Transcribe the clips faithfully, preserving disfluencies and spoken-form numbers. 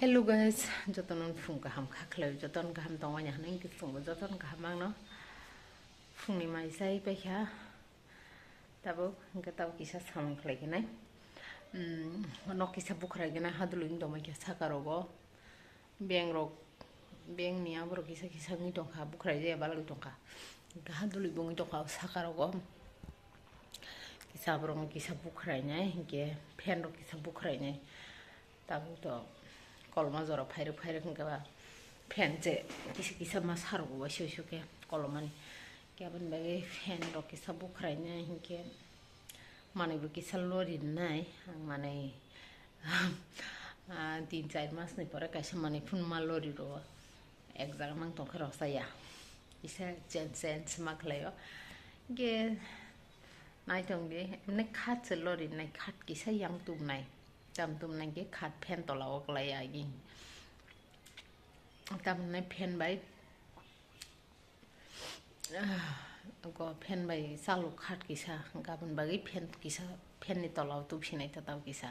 Hello guys, jotono phung kaham kha khlai, jotono kaham tongmani hwnwi phungbo jotono kaham mangno. Phungni mai chai paikha, tabuk hwnkhe tabuk kisa samung khlai khenai. Umm, nok kisa bukhrai khenai, hadulwi wng tongmai kha saka rogo. Beng rok, beng ni aborok kisa kisa wngwi tongkha, bukhrai jaya balwk tongkha. Hwnkhe hadulwi bo wngwi tongkha o saka rogo. Kisa aborok kisa bukhrainai, hwnkhe fan rok kisa bukhrainai. Tabuk to koloma jora phairwk phairwk hwnkhe ba fan se kisa kisa ma sarok bo waisa waisa khe kolomani. Khe aboni bagwi fan rok kisa bukhrainai hinkhe manwi bo kisa lori nai ang manwi, ah, tin char mas ni pore kaisa manwi phunuk ma lori rwo. Ek jaga mang tongkhe rw chaya. Kisa change change ma khlaio. Hinkhe nai tongdi, emne khat se lori nai, khat kisa yang tubnai. Cham tum nang khe khat fan tola o klai agi. Tam hwnwi fan bai, ah, go fan bai chalo khat kisa, gabon bagwi fan kisa, fan ni tola o tubsinai ta tau kisa.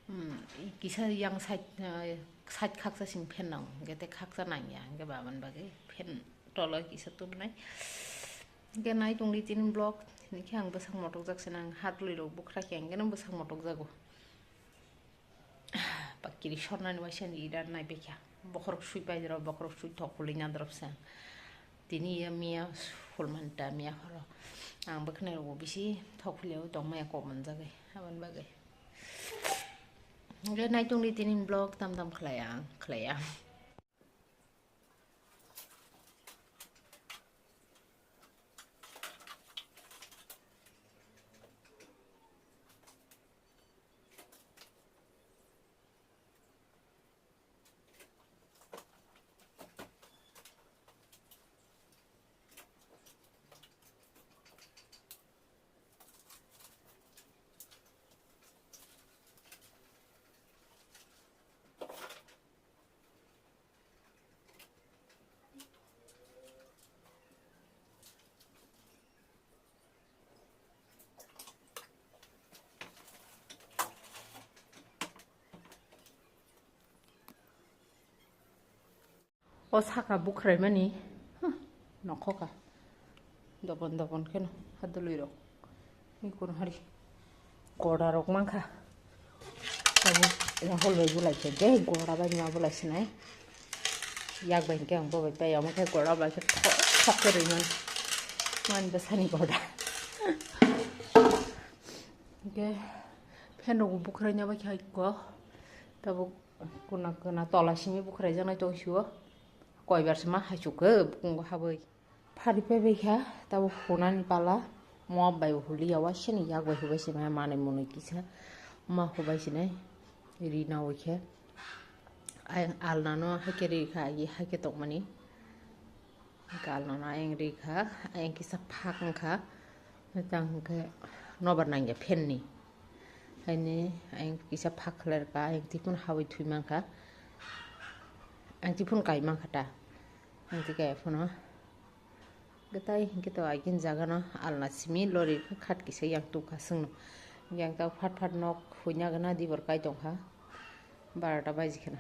Hmm, kisa yang side, eh, side khaksa sing fan nang, hwnkhe tei khaksa nang ya, hwnkhe babon bagwi fan tola o kisa tubnai. Hwnkhe nai tongdi tini vlog, tini khe ang bwsak motokjak se nang, hat lwi rok bukhra khe, hwnkhe no bwsak motokjago. Pakiri sornani waisa ni idar nai bekha. Bokhorok sui pai drop, bokhorok sui thok puli na drop sang. Tini ya miya sulman ta miya horo. Ang bwkhwnai rogo bisi thok puli o tong maya kok manjagai. Aboni bagwi. Hwnkhe nai tongdi tini vlog tam tam khlai ang, khlai ang. O saka bukhraimani, huh, nokhoka. Dobon dobon kheno hadulwi rok. Ni kun hari. Goda rok mankha. Abo Rahul bai bulai khe, de goda bai ma bulai sinai. Yak bai khe ang bo bai pai, amo khe goda bai khe thok, thok khe rwi man. Man bwsani goda. Hwnkhe fan rok bukhraina bai khe ko. Tabuk kuna kuna tola simi bukhrai jaknai tong sio. Koibar se ma haichuk khe bukungo habwi. Phari phaibai kha, tabuk hunani pala, mop bai bo huli ya, waisani yak bai hubai se maya manwi mwnwi kisa ma hubai sinai ri nawi khe. Ayang alna no haikhe ri kha, agi haikhe tongmani. Alna no ayang ri kha, ayang kisa phak wngkha, tang hwnkhe nobar nangya fan ni. Haini ayang kisa phak khlai kha, ayang tiphun habwi thwi mankha, ayang tiphun kai mankha ta, ayang tikhe phano. Kwtai hinkhe to agin jagano alna simi lori kha khat kisa yang tukha swngno. Yang ta phat phat nok huina gana dibor kai tongkha. Barota baji khana.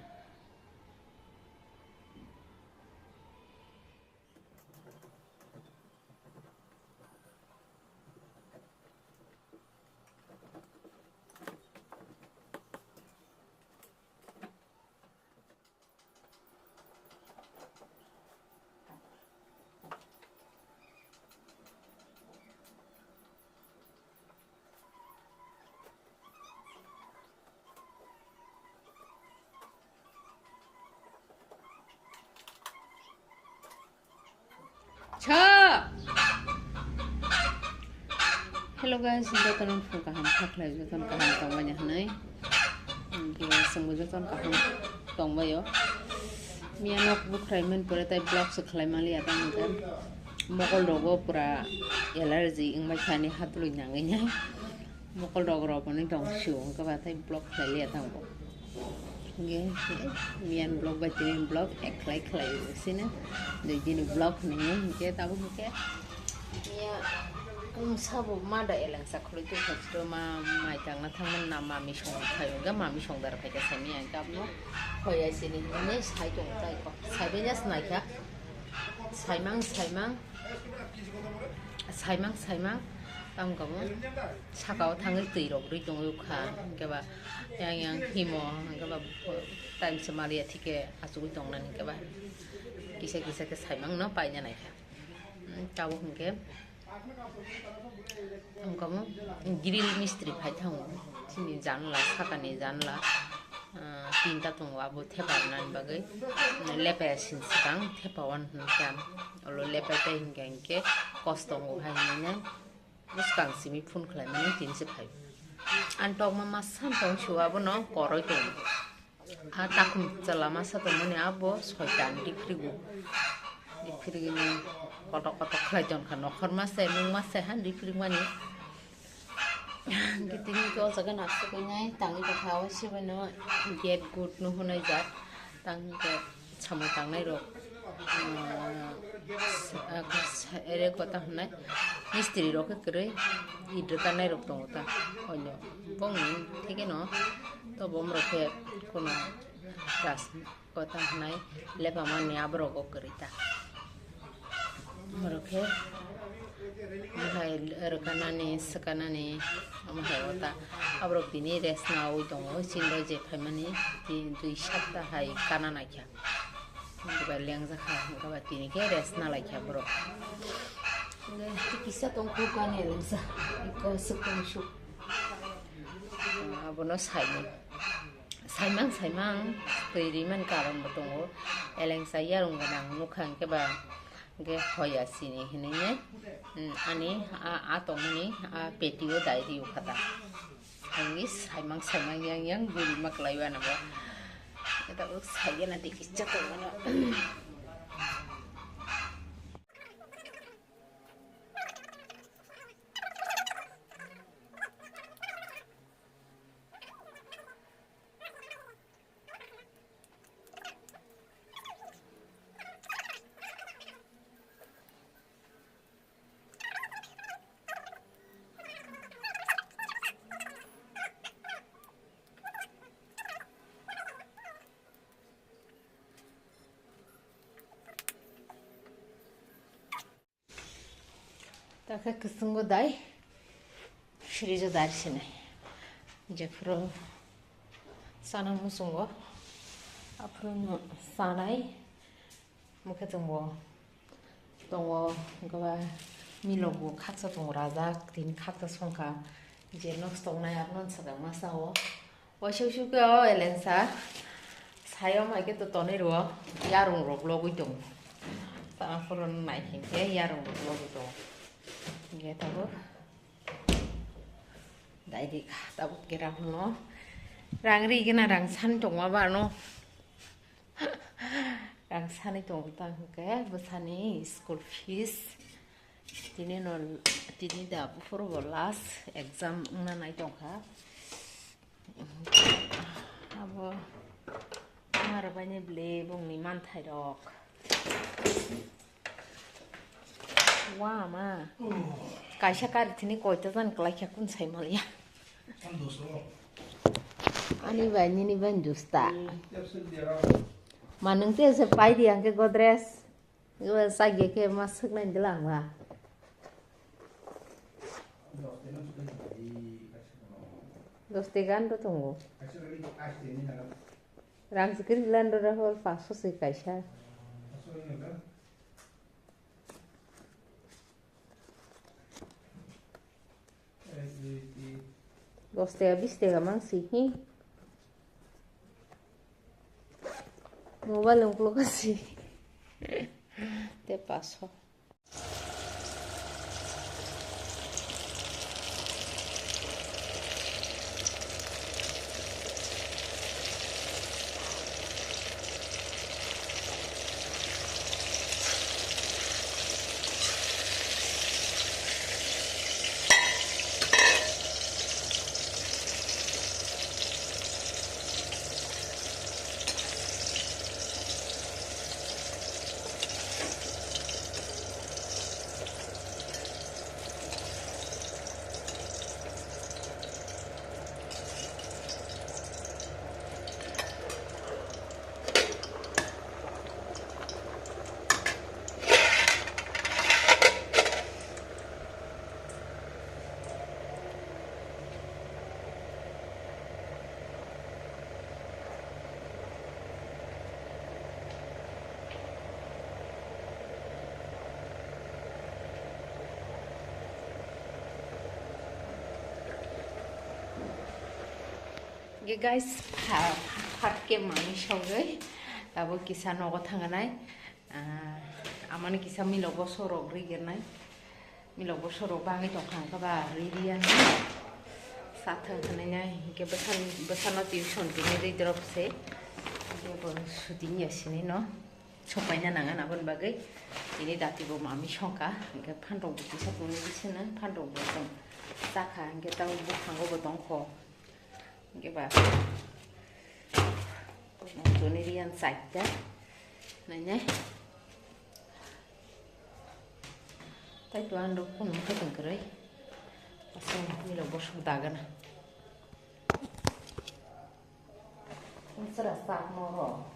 Cha! Hello guys, jotono phung kaham kha khlai, jotono kaham tongmani hwnwi. Hwnkhe chwngbo jotono kaham tongbaio. Miya nok bukhrai mani pore tai vlog se khlai maliya tang hwnkhe. Mokol rogo pura allergy wngbai thani, hatului nangwi nai. Mokol rok rok hwnwi tong sio, hwnkhe ba tei vlog khlai liya thango. Hwnkhe miyan vlog bai tini vlog ek khlai khlai sino. Dui dini vlog hwnwi hwnkhe tabuk hwnkhe miya Wng sabo ma da elengsa khoroi tongkha, chwrwma mai tangna thangmani na mami song phai wngkha, mami song dara phaikha saimanya hwnkhe abono hoi ya sini hinwi sai tongo tai kok saibai ya sinaikha saimang saimang saimang saimang tamo kamo sakao thangwi twi rok rwi tongwi kha hwnkhe ba yang yang himo hwnkhe ba time se maliya thike achugwi tongnani hwnkhe ba kisa kisa khe saimang no paina naikha. Hmm, tabuk hwnkhe Ang kamo grill mistri phai thango. Chini janla, sakani janla, ah, tinta tongo, abo thepa rwnani bagwi. Lepaya sini swkang thepa wan hwnkhe ang. Olo lepai tai hwnkhe hwnkhe kos tongo hai hwnwi bwskang simi phone khlaimani tini se phai. Ang tokma masa tong sio abono koroi tongo. A takhum chwla masa tongmani abo soitan rikrigo. Rikrigini kotok kotok khlai tongkha nokhor masa, nwng masa han rikrigmani. Gitini khe o jaga nasugwi nai tangwi tongkha, o sibaino gate good no hwnwi jak. Tang hwnkhe samung tangnai rok. Ah, sa-, ah, sa-, ere kota hwnai mistri rok khe kwrwi id rwkanai rok tongo ta. Onyo bongni thikeno to bomrok khe kono ras kota hwnai lepamani aborok kwrwi ta. Borok khe hai rwkanani swkanani omo hai ota aborok tini rest naui tongo. Chini rok je phaimani tini dui sapta hai kana naikha. Hwnkhe ba lengjakha, hwnkhe ba tini khe rest nalaikha borok. Hwnkhe kisa tongkhu kani lengsa, iko swkang suk. Abono saimang, saimang, saimang twi rimani karon bo tongo. Elengsa yarung gwnang nukha hwnkhe ba, hwnkhe hoya sini hinwi, mm, ani a, a tongmani a petio dai rio kha ta. Ang saimang saimang yang yang guri ma klai bana bo. Eta bo sai gana tei kisa tong mano. Takhe kwchwngo dai, fridge-o dai sinai. Jephuru chana muchungo, aphuru sanai, mukhe chwngbo tongo, hwnkhe ba milokbo khaksa tongo rajak, tini khaksa songkha, je nosto wngnai abono swkang masa o. Waisa waisa khe o elengsa sayo mai khe to tonwi rwo, yarung rok logwi tongo. Chana phuru nai hinkhe yarung rok logwi tongo. Hinkhe tabuk dai di kha, tabuk khe rang no rang ri gana rang san tongma ba no. Rang sanwi tongo ta hinkhe bwsani school fees. Tini no, tini da buphuru bo last exam wngna nai tongkha. Abo ma rwbaini bwlwi bongni manthai rok. Wa ma. Kaisa kari thini koita jani kwlai kha kun sai maliya. Ani bai nini bai dusta. Ma nwng te se pai di ang khe Godrej. Iba sagya khe ma swknai dwla ang ba. Dos tegan do tongo. Rang sikir bilan do rahol paso se kaisa. Dos tega bis tega mang si hi. Mobile ungklo kasi. Te paso. Ge guys, ha, hat ke mami sogwi, tabuk kisa nogo thanganai. Ah, amani kisa milok bosorok rigernai. Milok bosorok bangwi tongkha, hwnkhe ba ririya. Sathang hwnwi nai, hwnkhe bwsan-, bwsano tuition tini ri drop se. Hwnkhe bo shooting ya sini no. Sopaina nang ani aboni bagwi. Tini dati bo mami songkha, hwnkhe phantok bo kisa tongwi bisino, phantok bo tong chakha, hwnkhe tamo buphango bo tongkho. Hwnkhe ba toni riyan chaita nainai. Tai to ang rok phone mokhe tong kwrwi. Aswk milok bosok dagana. Sra sak moro.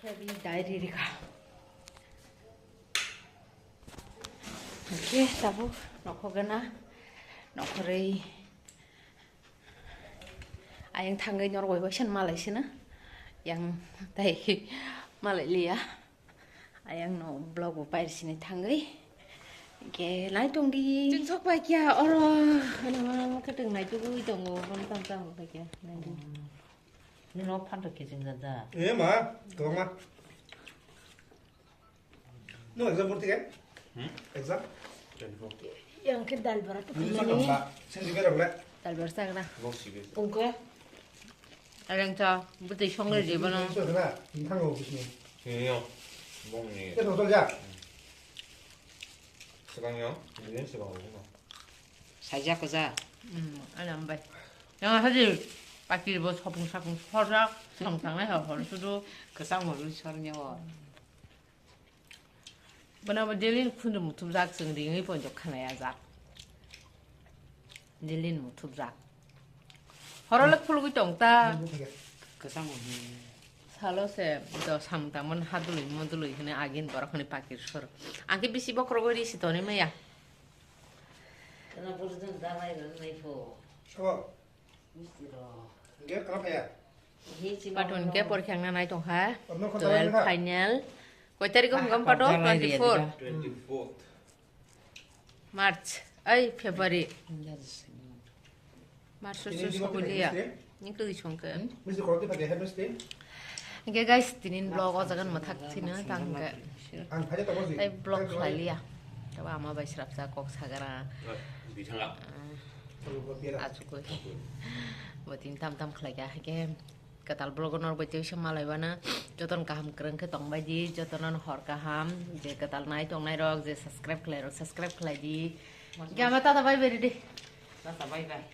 Khe bi diary rikha. Oke, tabuk nokhogena, nokhorwi ayang thangwi norok bai waisa malai sino, yang tai malai liya, ayang no vlog bo pair sini thangwi, ke nai tong di. Chwng sok pai kya oro, ano ano kwtwng nai tugui tongo, kono tang tang pai kya, nai di. Nino phanto kiching jada. Eh ma, tong ma. No exam porti kan? Hmm? Exam? Twenty-four. Yang ke dal bara tu. Ni sa kamba, sen juga dong le. Dal bara sa kana. Lo si be. Ungke. Arang cha, bete song le jeba na. Ni sa kana, ni thang lo bisni. Ni yo. Bong ni. Ke thong sol ja. Sekarang yo, ni sekarang lo. Saja ko ja. Hmm, ana ambai. Yang haji pakir bo sopung sapung sorja, song tangnai ho hor sudu. Kesang mo lu sornya wo. Bana bo jelin khundu muthubjak, chwng ringwi ponjok khanai ajak. Jelin muthubjak. Horo le khulugwi tong ta. Kwchang bo hwnwi. Salo se do samung tangmani ha dului mo dului hwnwi agin borok hwnwi pakir sor. Ang khe bisi bokhorogo ri si tonwi maya. Kana burjun dalai rwnai pho. Sabo. Misti rok. Ge kana phaya. Patun ke porikha wngna nai tongkha. Twelve final. Koi tarikh o hwnkham pato? Twenty-four. Twenty-fourth. March, ai February. March o songkoliya. Ni kwrwi songkhe. Hingke guys, tinin vlog o jagan mathak thina tangkhe. Tai vlog khlai liya. Tabo ama bai srapsa kok sagara. Achukoi. Bo tin tam tam khlai kha hake. Kwtal vlog o norok bai tei se malai bana. Jotono kaham kwrwng khe tongbai di, jotono hor kaham, je kwtal nai tongnai rok, je subscribe khlai rok, subscribe khlai di. Gama tata bai bai di. Tata bai bai.